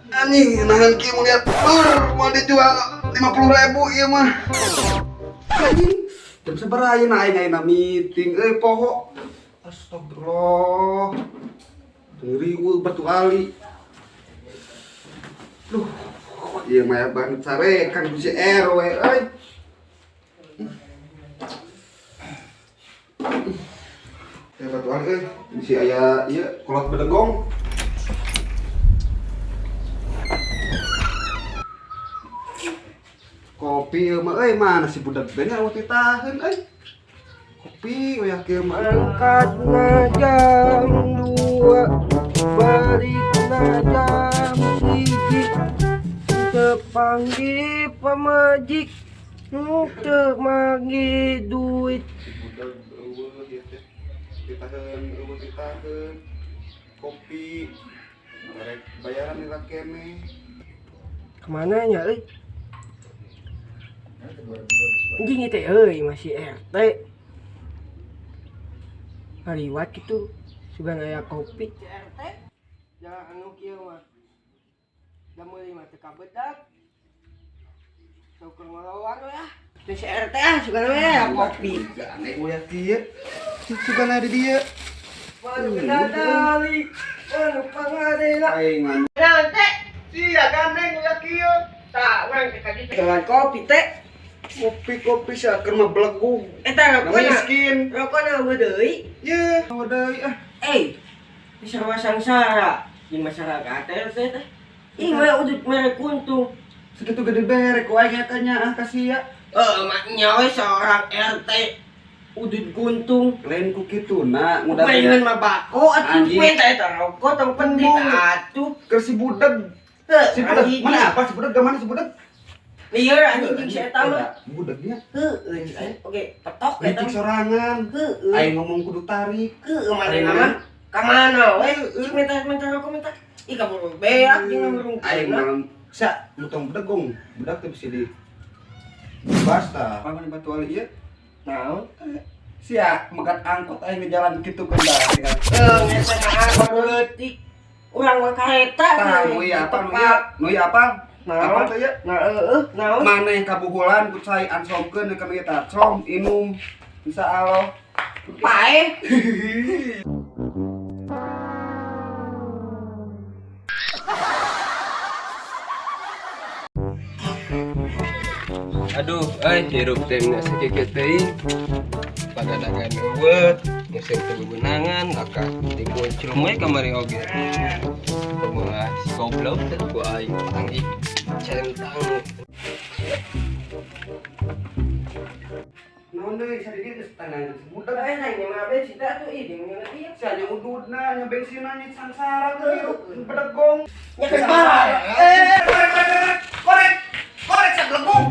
Anjing, nahan kieu mun lihat lur mau dijual 50.000 ieu mah. Anjing, jam sabaraha ayeuna aing ayeuna meeting euy poho. Astagfirullah. Riweuh batu ali. Duh, ieu mah ya banget sarekan ku si RW euy. Ya batu ali euy, si aya ieu kolot bedegong. Kopi ieu mah euy, mana si budak teh nya eueuh titaheun euy. Kopi uyah kieu mah. Angkatna jam 2, balikna jam 1, teu panggih pamajik, teu manggih duit. Si budak eueuh ieu teh. Titaheun eueuh titaheun. Kopi rek bayaran lila keneh. Kemana nya euy? Anjing itu euy masih RT. Ngaliwat gitu, sugan aya kopi. RT. Jangan anu kieu mah. Da meuli mah teu kabedak. Sok ngelawan we ah. Teh si RT ah sugan we aya kopi. Aneh uyah kieu. Sugan aya di dieu. Manu kedadali, manu pangadela. Aing mah. Naon teh? Sia gandeng uyah kieu. Tah, urang teh ka ditu. Jualan kopi teh. Kopi-kopi sia keur mah belegug. Eta rokona. Miskin. Rokona eueuh deui. Ye, eueuh deui ah. Eh, bisa sangsara di masyarakat teh teh. Ih, mah udut mere kuntung. Segitu gede bere ku aing eta nya ah ka sia. Eh, maknya we seorang RT udut guntung. Lain ku kituna ngudah Bayeun mah bako atuh Anjing. we teh eta rokok tong penting atuh. Keur si budak. Heuh, Si budak anjing. mana apa si budak mana si budak? Lieur anjing jeung si eta mah. Budaknya Heueuh, oke, petok eta. licik sorangan. Heueuh. Aing ngomong kudu tarik. Heueuh manehna mah. Ka mana we? Cik minta rokok minta. Ih, kabur beak jeung ngurung. Aing malam sia mutong bedegong. Budak teh bisa di basta. Apa mana batu ali ieu? Naon? Sia megat angkot aing ngejalan kitu kendaraan. Eh, eta mah angkot leutik. Urang mah kareta. Tah, nu ieu apa nu ieu? Nu ieu apa? Naon? Apa tuh ya? Nah, heueuh, naon? Maneh kabuhulan ku cai ansomkeun ka nu ieu tah com inum. Insyaallah. Paeh. Aduh, euy hirup teh nya sakieu teuing. Pagadagan eueuh, musim teu bebenangan, maka diboncrung we kamari oge. Kumaha si goblok teh ku aing panggih centang. Naon deui sa di dieu geus tangan si budak. Eh, nanya mah bensin atuh ih di mana ieu? Sia nya ududna nya bensinna nya sangsara teh hirup bedegong. Nya sangsara. Eh, korek korek korek. Korek sia belegug.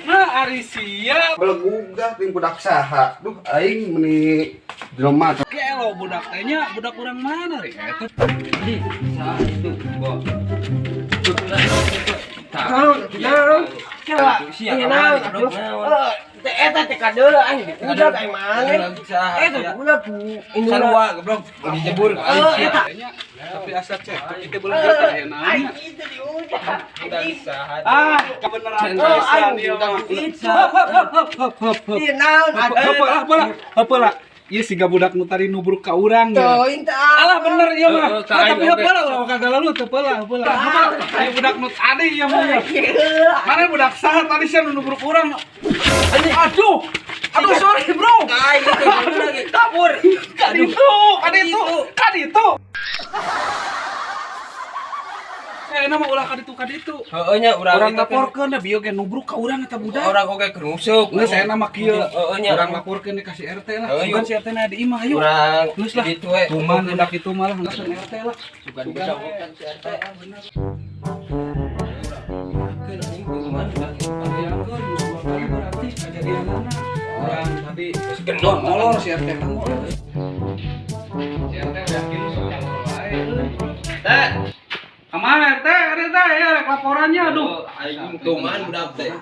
Nah, ari sia. Belegug dah ting budak saha. Duh aing meuni jelema Gelo budak teh nya, budak urang mana ri eta? Di, saha itu, Bo. Naon, naon? Kela, Sia, ieu kamari, naon goblok, atuh? naon? Eh, teh eta teh kadeuleu anjing budak aing maneh. Eta budak ku induna. Sarua goblok, dijebur ku aing Eh, sia. eta. Tapi asa cekcok itu belum kata ya Aing naon. itu diudah. Anjing. Ah, kebenaran Oh, aing pisan ieu mah. itu. Hop hop hop hop hop hop. Ieu naon Hop hop hop lah, hop lah. Ieu siga budak nu tadi nubruk ka urang ya. Teuing teh. Alah bener ieu mah. Heeh, ka Nah, aing tapi heup oge. lah urang kagak lalu teu pelah, heup lah. Heup lah. Ieu budak nu tadi ieu mah. Mana budak saha tadi sia nu nubruk urang. Aduh. Aduh sorry bro. Aing itu lagi kabur. Kan itu, kan itu, kan itu. Eh, nama ulah kaditu kaditu. Heeh nya urang Urang eta teh. laporkeun da bieu ge nubruk ka urang eta budak. Urang oge keur nguseup. Geus saya nama kieu. Heeh nya. Urang laporkeun ka si RT lah. Heeh, Sugan yuk. si RT na di imah ayo. Urang Geus lah. Gitu we. Tuman budak itu malah langsung RT lah. Sugan bisa bukan si RT. Bener. Keun anjing kumaha budak itu. Bayangkeun geus dua kali berarti kejadianana. Urang tadi Geus gendong molor si RT teh molor. Si RT yakin sok molor wae. Teh. Kamana RT? RT ya rek laporannya aduh. Aing tuman budak teh.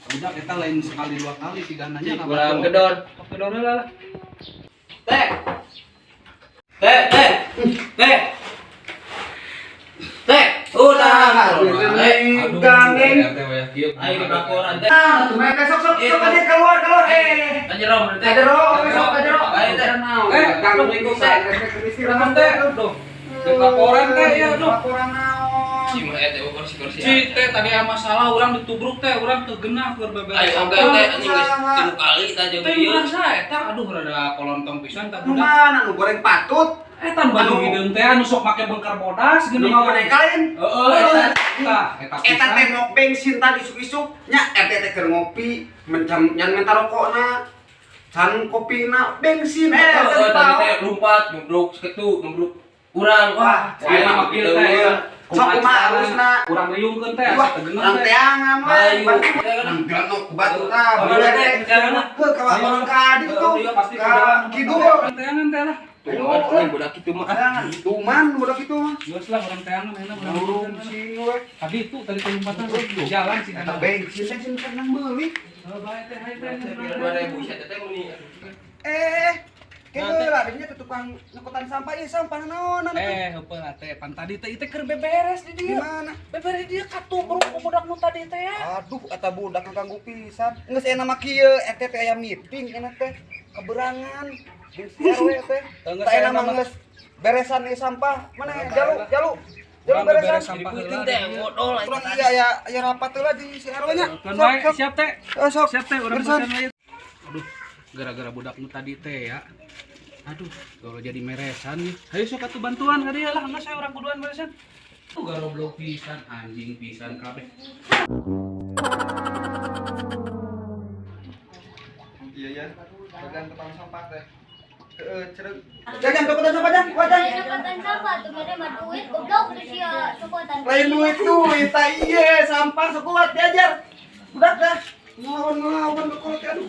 Budak eta lain sekali dua kali tigananya kurang gedor. Gedor heula lah. Teh. Teh, teh. Teh. Teh, udah. Aduh, gandeng. Aing laporan teh. Ah, tuh mereka sok sok sok aja keluar keluar eh. Kajero teh. Kajero, sok kajero. Ayo teh. Eh, Assalamualaikum teh. Istirahat teh. Aduh. Rek laporan teh ya aduh. Laporan naon? Si mah eta kursi-kursi. Si teh tadi aya masalah urang ditubruk teh, urang teu genah keur beberes. Ayo oge teh anjing geus 3 kali tah jeung Teh ieu. urang saeta aduh rada kolontong pisan tah Nu budak. mana nu goreng patut? Eta nu baju hideung teh anu sok make bengkar bodas Nu geuning. ngaboneka lain? Heeh, eta. Tah, eta Eta pisan. teh mau bensin tadi isuk-isuk nya RT teh keur ngopi, mencam nyan minta rokokna. Can kopina bensin eh Heeh, tadi teh lompat nubruk sakitu nubruk urang. Wah, Ayo mah kieu teh ya. Sok kumaha arusna? Urang riungkeun teh Wah, asa teu genah urang teh. teangan we. Ayo. Enggak ku batu tah. Mana teh? Heuh, ka warung ka adi tuh. Pasti Ka kidul. Urang teangan teh lah. Tuman anjing budak kitu mah. Teangan, tuman budak itu mah. Geus lah urang teangan enak urang Urung riungkeun. sing we. Tadi itu tadi teh lompatan jalan sih Eta bensin teh sing pernah meuli. Oh, bae teh hayu teh. 2000 sia teh muni. Eh, keheula lah dinya teh tukang nyekotan sampah ieu sampah naon atuh. Eh, heupeul lah teh. Pan tadi teh ieu teh keur beberes di Di dieu. mana? Beberes di dieu katubruk ku budak nu tadi teh ya. Aduh, eta budak ngaganggu pisan. Geus enak mah kieu, RT teh aya meeting enak teh. Keberangan jeung si RW teh. Geus Tah enak enak mah mah. geus beresan ieu sampah. Mana jalu, jalu. Jalu Urang beberes beresan. sampah Jadi heula puting teh di dieu. modol anjing. Urang iya ya aya rapat heula di si RW nya. Keun bae, siap teh. Eh, sok. Siap teh urang Beresan. beresan wae. Aduh, gara-gara budak nu tadi teh ya. Aduh, kalau jadi meresan nih. Ayo sok atuh bantuan ka dieu lah, enggak saya urang kuduan beresan. Tuh garoblok pisan, anjing pisan kabeh. Iya ya. Bagian tukang sampah teh. Heeh, cereg. Jajan tukang sampah jan, wajan. Cokotan sampah tuh mana mah duit goblok terus ya cokotan. Lain duit duit tah ieu sampah sekuat diajar. Budak dah. Ngelawan-ngelawan ke aduh.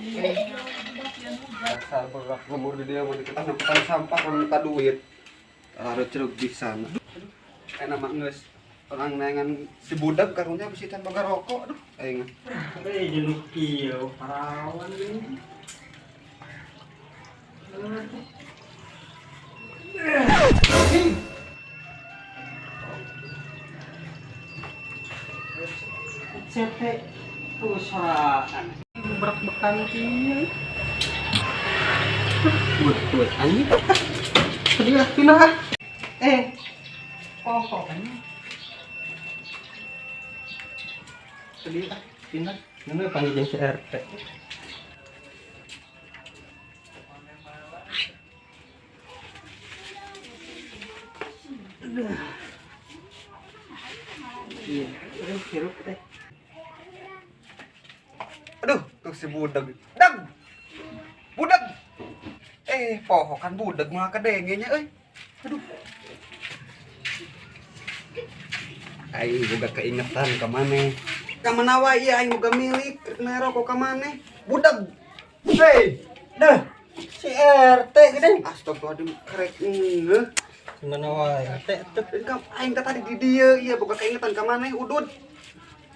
Dasar berak lembur di dia mau diketan tukang sampah kalau minta duit. Harus cerug pisan. Enak mah geus. Orang neangan si budak karunya bisi can boga rokok aduh aing. Eh, jenuh kieu parawan ini. CT perusahaan berak-bekan kieu. Buat anjing. Sedih lah pindah ah. Eh. Oh, anjing. Sedih ah, pindah. Ini panggil jeung si RT. Iya, aduh, hirup teh. Aduh, tuh si budak. Dag. Budak. Eh, poho kan budak mah kadenge nya euy. Aduh. Aing boga keingetan ka maneh. Ka mana wae ieu aing boga milik rek mere rokok ka maneh. Budak. Hei, Dah, si RT gede. Astagfirullahaladzim, kerek ngeuh. Gimana wae RT tuh? Kam aing teh tadi di dieu, ieu boga keingetan ka maneh udud.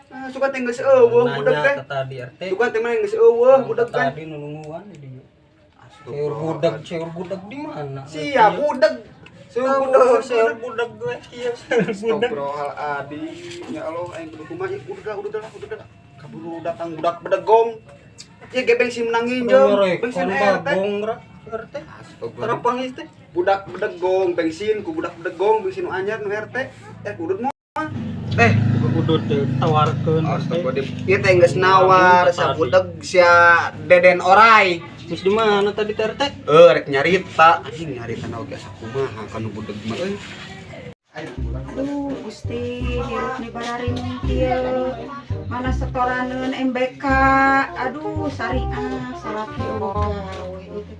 Ah, suka teh geus eueuh budak teh. Nanya tadi RT. Suka teh mah geus eueuh budak teh. Tadi nungguan di dieu. Seur budak di mana? Sia budak. Seur budak, Seur budak gue, iya seur budak. Astagfirullahaladzim. Ya Allah, aing kudu kumaha ieu udah udah udah. Kaburu datang budak bedegong. Ieu ge bensin menang nginjem, bensin RT. Bagong RT. Astagfirullah. Terapang teh. Budak bedegong bensin ku budak bedegong bensin nu anyar nu RT. Eh udud moal. Eh, udud teh tawarkeun. Astagfirullahaladzim. Ieu teh geus nawar sabudeg sia Deden Orai. Terus di mana tadi teh RT? Eh rek nyarita, anjing nyarita na oge asa kumaha kana budeg mah euy. Aduh, Gusti, hirup nih bararing kieu. Mana setoraneun MBK. Aduh, syariah salaki eueuh gawe ieu teh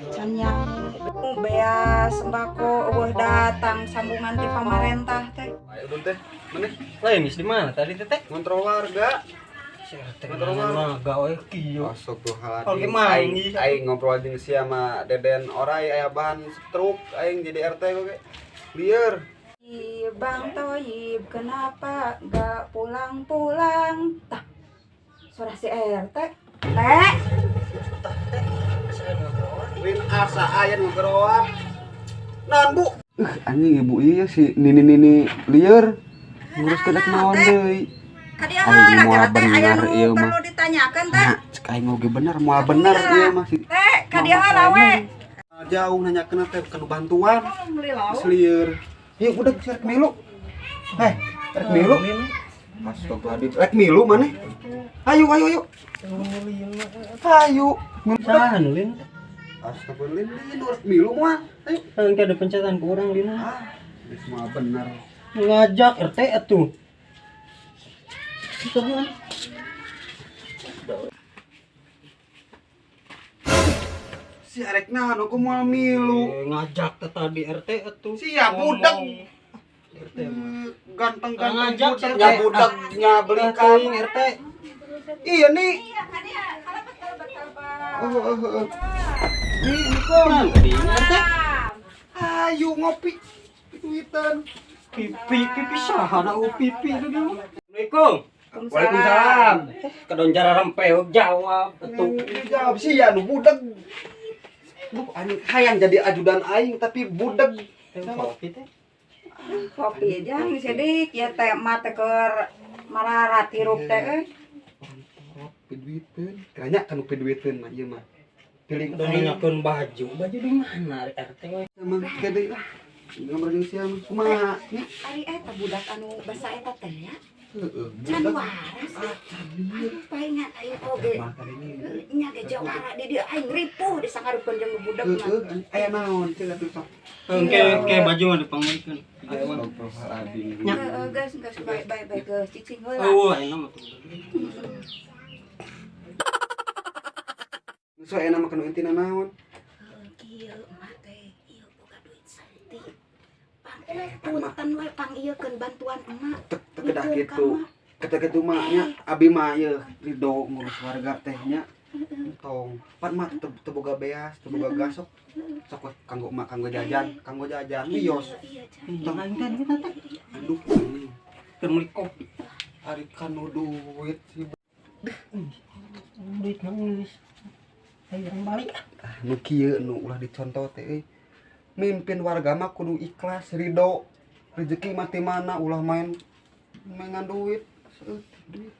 Can yang bea sembako eueuh datang sambungan ti pamarentah teh. Ayo udud teh, maneh Lain di mana tadi teh teh? ngontrol warga. Si RT mah gawe kieu. Astagfirullahaladzim. Aing aing ngobrol jeung sia sama Deden Orai aya bahan stroke aing jadi RT oge. Lieur. Ieu Bang Toyib, kenapa gak pulang-pulang? Tah, suara si RT. Teh. Win asa aya nu geroan. Naon, Bu? Anjing ibu ieu si nini-nini lieur. Ngurus kedak naon deui. Kadieu Aing heula moal teh aya bener nu ieu mah. perlu ditanyakeun teh. Nah, cek aing oge bener moal bener ieu mah si. Teh, kadieu heula we. Jauh nanyakeun teh kanu bantuan. Beli lauk. Geus lieur. Ieu budak geus rek milu. Heh, rek milu. Astagfirullahaladzim. Rek milu maneh? Ayo ayo ayo. Ayo. Saha nu lin? Astagfirullahaladzim, rek milu moal. Ayo. Engke ada pencetan ku urang lin. Ah, geus moal bener. Ngajak RT atuh. Saha? Si arek naon aku moal milu. Ngajak teh tadi RT atuh. Sia budak. RT mah. Ganteng-ganteng Ngajak budak RT. nya budak nya belikan. Teuing RT. Iya nih. Iya, kadieu. Kalebet kalebet kalebet. Oh, oh, oh. Nih, Niko. RT. Ayo ngopi. Duitan. Pipi pipi saha da pipi itu dia. Assalamualaikum. Waalaikumsalam. Kadon jara rempeuk jawab atuh. Ini jawab sih ya nu budak. Duh, anjing hayang jadi ajudan aing tapi budak. Kopi teh. Kopi jang sidik ya teh mah teh keur mararat hirup teh euy. Piduiteun. Kiranya kanu piduiteun mah ieu mah. Piling Udah nanyakeun baju, baju di mana RT we? Emang gede lah. Gambar jeung sia mah. Kumaha nya? Ari eta budak anu basa eta teh ya. Heeh. Can Budak. waras. Aduh, palingan aing oge. Mah kali ini. Nya ge jawara di dieu aing ripuh disangareupeun jeung budak mah. Heeh, aya naon cek atuh sok. Engke ke baju mah dipangmeulikeun. Astagfirullahaladzim. Heeh, geus geus bae bae bae geus cicing heula. Eueuh ayeuna mah tuh. So aya mah kanu intina naon? Kieu mah teh ieu boga duit saeutik. Punten we pang ieukeun bantuan emak. Teu kedah kitu. Kedah kitu mah nya abi mah ieu ridho ngurus warga teh nya. Tong. Pan mah teu boga beas, teu boga gasok. Sok we kanggo emak kanggo jajan wios. Iya, Cang. Tong aing teh duit teh. Aduh, anjing. Keur meuli kopi. Ari kanu duit si Duit mah geus. Ayo urang balik ah. Ah, nu kieu nu ulah dicontoh teh euy. Mimpin warga mah kudu ikhlas ridho. Rezeki mah ti mana ulah main mainan duit. Seueuh duit.